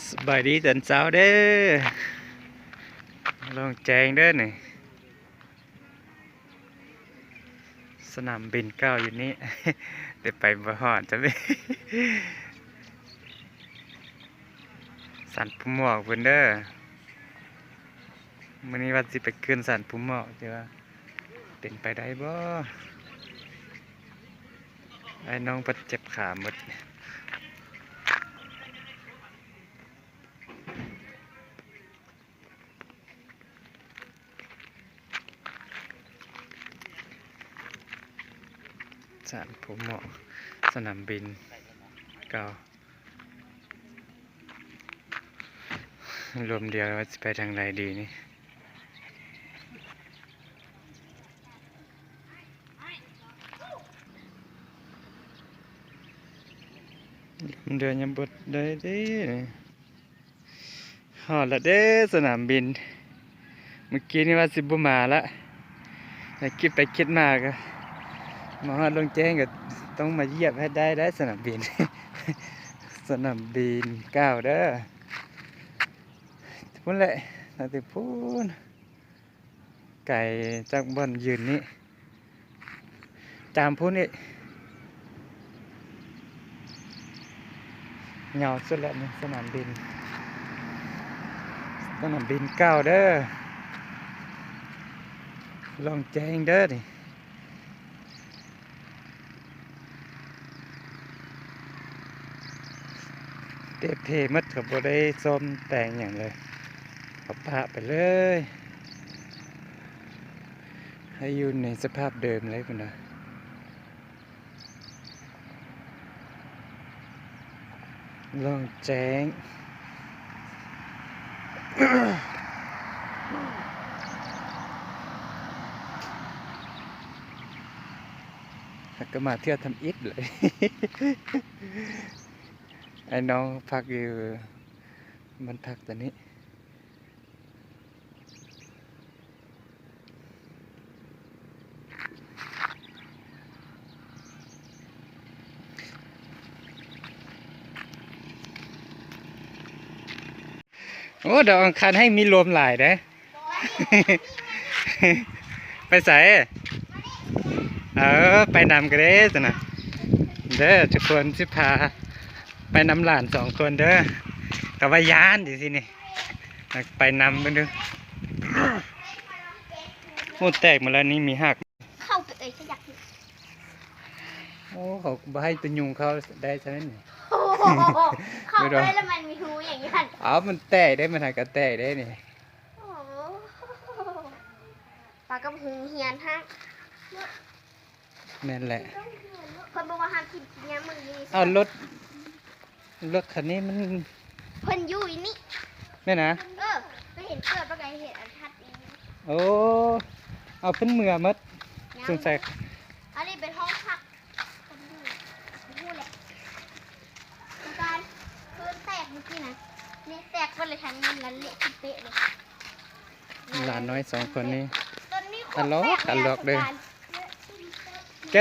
ສະບາຍດີຕອນເຊົ້າເດີ້ ໂລ່ງແຈ້ງເດີ້ນີ້. ສະໜາມບິນເກົ່າຢູ່ນີ້ ແຕ່ໄປບໍ່ຮອດຈ້ຳເດ. ສັນພູໝອກພຸ້ນເດີ້. ມື້ນີ້ວ່າຊິໄປຂຶ້ນສັນພູໝອກ ແຕ່ວ່າເປັນໄປໄດ້ບໍ່? ອ້າຍນ້ອງບັດເຈັບຂາໝົດ. ສານພູໝໍ ສະໜາມບິນເກົ່າ. ລົມດຽວວ່າຊິໄປທາງໃດດີນີ້. ລົມດຽວຍັງບໍ່ໄດ້ເດ້. ຮອດແລ້ວເດ້ສະໜາມບິນ. ເມື່ອກີ້ນີ້ວ່າຊິບໍ່ມາລະ ແຕ່ຄິດໄປຄິດມາກໍມາຮອດໂລ່ງແຈ້ງ ກໍຕ້ອງມາຢຽບໃຫ້ໄດ້ໄດ໋ສະໜາມບິນ. ສະໜາມບິນເກົ່າເດີ້ ພຸ້ນແຫຼະ ຕັ້ງແຕ່ພຸ້ນ. ໄກຈາກບ່ອນຢືນນີ້ ຕາມພຸ້ນອີກ. ຍາວສຸດແລ້ວນີ້ ສະໜາມບິນ ສະໜາມບິນເກົ່າເດີ້ ໂລ່ງແຈ້ງເດີ້ນີ້. ເປເພໝົດ ເຂົາບໍ່ໄດ້ສ້ອມແປງຫຍັງເລີຍ ເຂົາປະໄປເລີຍ ໃຫ້ຢູ່ໃນສະພາບເດີມເລີຍພຸ້ນນະ. ໂລ່ງແຈ້ງ ແລ້ວກໍມາທ່ຽວທຳອິດເລີຍ. ອ້າຍນ້ອງພັກຢູ່ບ້ານພັກຕົວນີ້. ໂອ້ ດາວອັງຄານແຮ່ງມີລົມຫຼາຍເດ້. ໄປໃສ? ເອີ ໄປນຳກໍໄດ້ຊັ້ນນະ ເດີທຸກຄົນ ຊິພາໄປນຳຫຼານສອງຄົນເດີ. ກໍວ່າຢ້ານຕິຊິນີ້ ໄປນຳເບິ່ງດູ. ໂອ້ ແຕກໝົດແລ້ວນີ້ ມີຫັກ. ເຂົ້າໄປເອີຍ ຂະຫຍັບ. ໂອ້ ເຂົາບໍ່ໃຫ້ຕົວຍຸງເຂົ້າໄດ້ຊັ້ນນີ້. ໂອ້ໂຫ ເຂົ້າໄປແລ້ວມັນມີຮູຫຍັງຢູ່ຫັ້ນ. ເອົ້າ ມັນແຕກໄດ້ ມັນຫາກະແຕກໄດ້ນີ້. ໂອ້ໂຫ ປາກັບໂຮງຮຽນຫັ້ນ. ແມ່ນແຫຼະ ເພິ່ນບອກວ່າຫ້າມກິນຂີ້ຫຍ້າມື້ນີ້. ເອົາ ລົດ ລົດຄັນນີ້ມັນ ເພິ່ນຢູ່ອີ່ນີ້ ແມ່ນນະ. ເອີ ໄປເຫັນເກີດປາໄກ ເຫັນອັນທັດອີ່. ໂອ້ ເອົາເພິ່ນເມືອໝົດ. ຍັງ ສົງໄສ ອັນນີ້ເປັນຫ້ອງພັກ ບໍ່ຮູ້ແຫຼະ. ການເພິ່ນແຕກມື້ກີ້ນະ ນີ້ແຕກເບິດເລີຍ ທັງນັ້ນລະເລະເປະເລີຍ. ຫຼານນ້ອຍສອງຄົນນີ້ ຕອນນີ້ ຕະຫຼອກ ຕະຫຼອກເດີ້. ແກ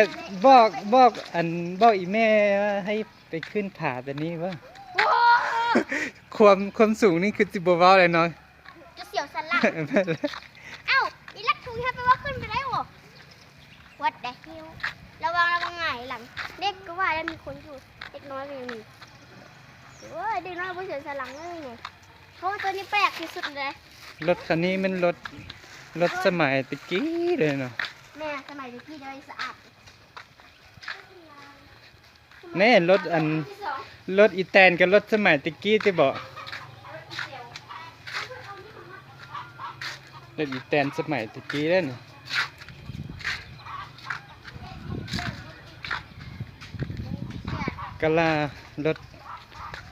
ບອກ ບອກ ອັນ ບອກອີ່ແມ່ວ່າໃຫ້ໄປຂຶ້ນຜາແບບນີ້ບໍ່? ຄວາມ ຄວາມສູງນີ້ຄືຊິບໍ່ເວົ້າເລີຍເນາະ ຈະສຽວສັນຫຼັງ. ແມ່ນແຫຼະ. ເອົ້າ ອີລັກທຸງ ເຮົາໄປວ່າຂຶ້ນໄປໄດ້ບໍ່? What the hell ລະວັງ ລະວັງຫງາຍຫຼັງ. ເດັກກໍວ່າແລ້ວມີຄົນຢູ່ ເດັກນ້ອຍກໍຍັງມີ. ໂອ້ຍ ເດັກນ້ອຍບໍ່ສຽວສັນຫຼັງເລີຍ. ໂອ້ ໂຕນີ້ແປກທີ່ສຸດເລີຍ. ລົດຄັນນີ້ແມ່ນລົດ ລົດສະໄໝແຕ່ກີ້ເລີຍເນາະ. ແມ່ນ ສະໄໝແຕ່ກີ້ເລີຍ ສະອາດ. ແນ່ ລົດອັນ ລົດອີແຕນກັບລົດສະໄໝແຕ່ກີ້ຕິເບາະ. ລົດອີແຕນສະໄໝແຕ່ກີ້ເດ້ນີ້. ກະລາລົດ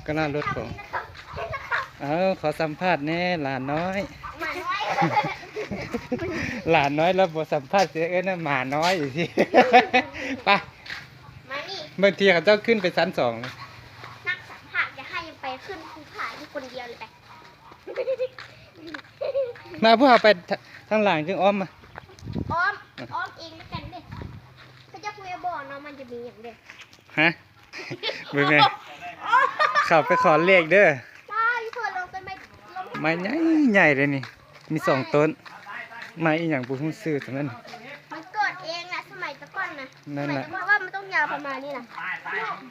ກະລາລົດຂອງ ເອົາ ຂໍສຳພາດແນ່ຫຼານນ້ອຍ. ໝານ້ອຍ ຫຼານນ້ອຍລະບໍ່ສຳພາດ ຊິເອີ້ນວ່າໝານ້ອຍ. ໄປ ມານີ້ ບາງທີເຂົາເຈົ້າຂຶ້ນໄປຊັ້ນສອງ ນັກສຳພາດ ຢ່າໃຫ້ໄປຂຶ້ນພູຜາຢູ່ຄົນດຽວເລີຍໄປ. ມາ ພວກເຮົາໄປທາງ ທາງຫຼັງຈຶ່ງອ້ອມມາ. ອ້ອມ ອ້ອມເອງນຳກັນເດ້. ເຂົາເຈົ້າຄຸຍບໍ່ເນາະ ມັນຈະມີຫຍັງເດ້. ຮະ? ເບິ່ງແມ່. ເຂົ້າໄປຂໍເລກເດີ. ປ້າ ຢູ່ສວນລອງຕົ້ນໄມ້ ໄມ້ໃຫຍ່ໆເລີຍນີ້ ມີສອງຕົ້ນ. ໄມ້ອີ່ຫຍັງບໍ່ຮູ້ຊື່ສ່ຳນັ້ນ. ມັນເກີດເອງນະ ສະໄໝແຕ່ກ່ອນນະ. ນັ້ນແຫຼະ ສະໄໝແຕ່ກ່ອນວ່າມັນຕ້ອງຍາວປະມານນີ້ນະ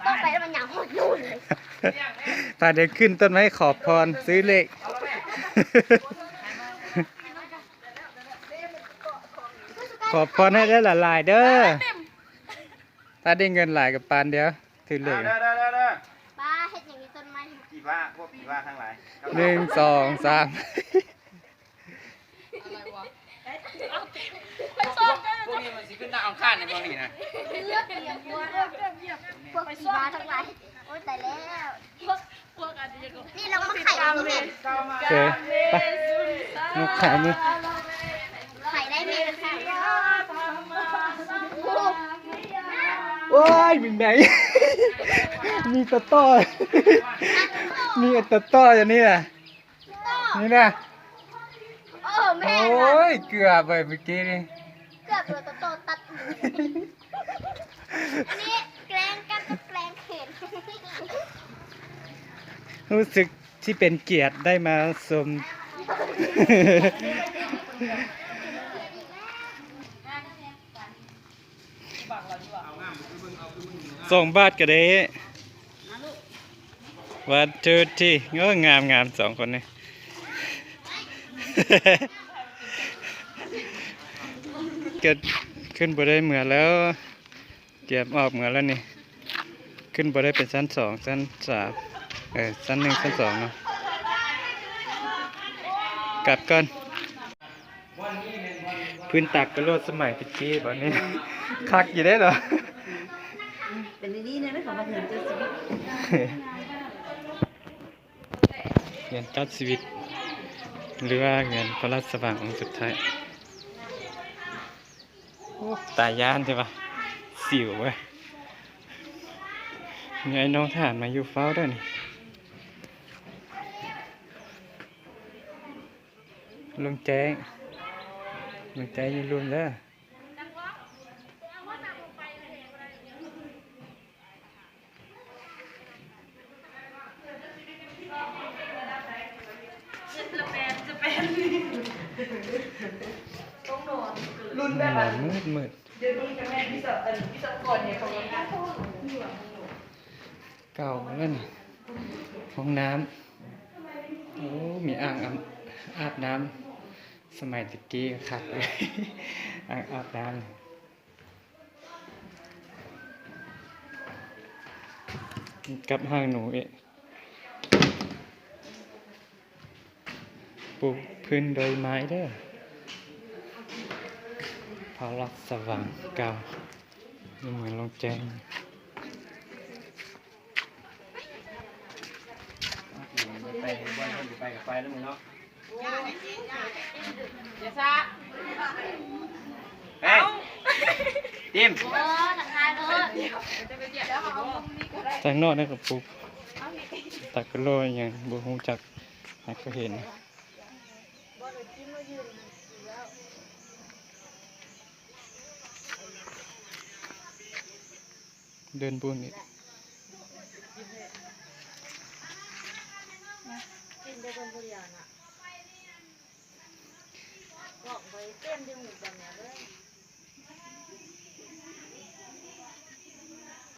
ຕໍ່ໄປແລ້ວມັນຍາວຮອດໂນ່ນເລີຍ. ພາເດີນຂຶ້ນຕົ້ນໄມ້ຂໍພອນຊື້ເລກ. ຂໍພອນໃຫ້ໄດ້ຫຼາຍໆເດີ. ຖ້າໄດ້ເງິນຫຼາຍກໍປານດຽວຖືກເລກ. ເດີໆໆໆ ປ້າ ເຮັດຫຍັງຢູ່ຕົ້ນໄມ້? ຜີຟ້າ ພວກຜີຟ້າທັງຫຼາຍ. ໜຶ່ງ ສອງ ສາມ. ອະໄລວະ? ພວກນີ້ມັນຊິຂຶ້ນດາວອັງຄານໃນເມືອງນີ້ນະ. ພວກຜີຟ້າທັງຫຼາຍ. ໂອ້ຍ ຕາຍແລ້ວ. ນີ້ລອງມາໄຂເບິ່ງແມ່. ໂອເຄ ໄປ ມາໄຂນີ້ ໄຂໄດ້ແມ່ນ. ໂອ້ຍ ມີແມງ ມີຕະຕໍ້ ມີຕະຕໍ້ຢູ່ນີ້ນະ ນີ້ນະ. ໂອ້ ແມ່ນ ໂອ້ຍ ເກືອບເວີຍເມື່ອກີ້ນີ້ ເກືອບໂດນຕະຕໍ້ຕັດ. ອັນນີ້ແກລ້ງກັນກັບແກລ້ງເຂນ. ຮູ້ສຶກທີ່ເປັນກຽດໄດ້ມາຊົມ ສອງບາດກໍໄດ້. One two three. ໂອ້ ງາມໆ ສອງຄົນນີ້. ກໍຂຶ້ນບໍ່ໄດ້ເມືອແລ້ວ ກຽມອອກເມືອແລ້ວນີ້. ຂຶ້ນບໍ່ໄດ້ເປັນຊັ້ນສອງ ຊັ້ນສາມ ເອີ ຊັ້ນໜຶ່ງ ຊັ້ນສອງເນາະ. ກັບກ່ອນ. ພື້ນຕັກກະໂຫຼດສະໄໝຕະກີ້ ບັດນີ້ຄັກຢູ່ເດ້ເນາະ. ເປັນດີໆ ແນ່ນະ ຂອງເຮືອນເຈົ້າຊີວິດ ເຮືອນເຈົ້າຊີວິດ ຫຼືວ່າເຮືອນພະລາຊະວັງອົງສຸດທ້າຍ. ໂອ້ ຕາຢ້ານແທ້ວ່າ ສິວເວີຍ. ມີອ້າຍນ້ອງທະຫານມາຢູ່ເຝົ້າເດີນີ້. ລຸງແຈ້ງ ລຸງແຈ້ງຢູ່ລຸ່ມເດີ. ລຸ້ນແບບວ່າ ມືດໆ ດຽວນີ້ກໍແມ່ນວິສະ ອັນ ວິສະວະກອນເນາະ ເຂົາກໍ ເກົ່າແລ້ວນີ້ ຫ້ອງນ້ຳ. ໂອ້ ມີອ່າງອາບ ອາບນ້ຳ ສະໄໝແຕ່ກີ້ຄັກເລີຍ ອ່າງອາບນ້ຳ ກັບຫາງໜູອີກ. ປູກພື້ນດ້ວຍໄມ້ເດີ. ພະລາຊະວັງເກົ່າ ຢູ່ເມືອງຫຼວງແຈ້ງ. ໄປ ໄປ ໄປ ໄປນຳເນາະ. ເອີຍ ຕິມ ທາງນອກນີ້ກໍປູກ ຕັກກະໂຫຼຫຍັງບໍ່ຮູ້ຈັກ ໃຫ້ເຂົາເຫັນ. ເດີນບຸນອີກ ກິນໄດ້ເພິ່ນຜູ້ດຽວນະ ບອກໄວ້ເຕັມທີ່ຫູກັນແນ່ເດີ.